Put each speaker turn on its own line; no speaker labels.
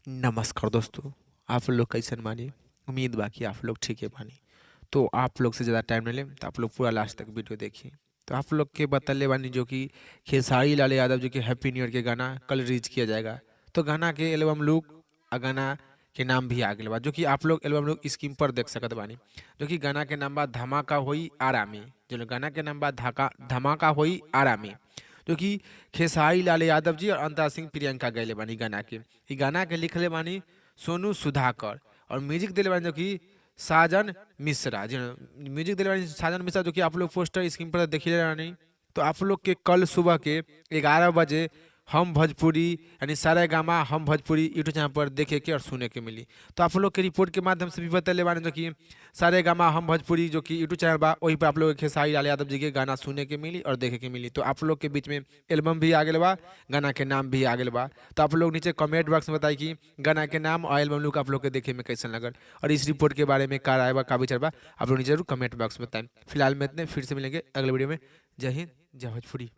नमस्कार दोस्तों, आप लोग कैसन बानी? उम्मीद बा कि आप लोग ठीके बानी। तो आप लोग से ज़्यादा टाइम न लेम, तो आप लोग पूरा लास्ट तक वीडियो देखी। तो आप लोग के बतले बानी जो कि खेसारी लाल यादव जी के हैप्पी न्यू ईयर के गाना कल रिलीज किया जाएगा। तो गाना के एल्बम लुक आ गाना के नाम भी आ गइल बा, जो कि आप लोग एल्बम लुक स्क्रीन पर देख सकत बानी। जो कि गाना के नाम बा धमाका होई आरामी, जो गाना के नाम बा धाका धमाका होई आरामी, जो कि खेसारी लाल यादव जी और अंतरा सिंह प्रियंका गैले बानी गाना के। ई गाना के लिखले बानी सोनू सुधाकर और म्यूजिक दिले बानी जो कि साजन मिश्रा जी। म्यूजिक दिले बानी साजन मिश्रा, जो कि आप लोग पोस्टर स्क्रीन पर देखिले बानी। तो आप लोग के कल सुबह के 11 बजे हम भोजपुरी यानी सारे गामा हम भोजपुरी यूट्यूब चैनल पर देखे के और सुने के मिली। तो आप लोग के रिपोर्ट के माध्यम से भी बतले बानी जो कि सारे गामा हम भोजपुरी जो कि यूट्यूब चैनल बा, वही पर आप लोग के खेसारी लाल यादव जी के गाना सुने के मिली और देखे के मिली। तो आप लोग के बीच में एल्बम भी आ गया बा, गाना के नाम भी आ गया बा। तो आप लोग नीचे कमेंट बॉक्स में बताई कि गाना के नाम और एल्बम लुक आप लोग के देखे में कैसन लगल और इस रिपोर्ट के बारे में का राय बा, का विचार बा, आप लोग नीचे जरूर कमेंट बॉक्स में बताएं। फिलहाल में इतने, फिर से मिलेंगे अगले वीडियो में। जय हिंद, जय भोजपुरी।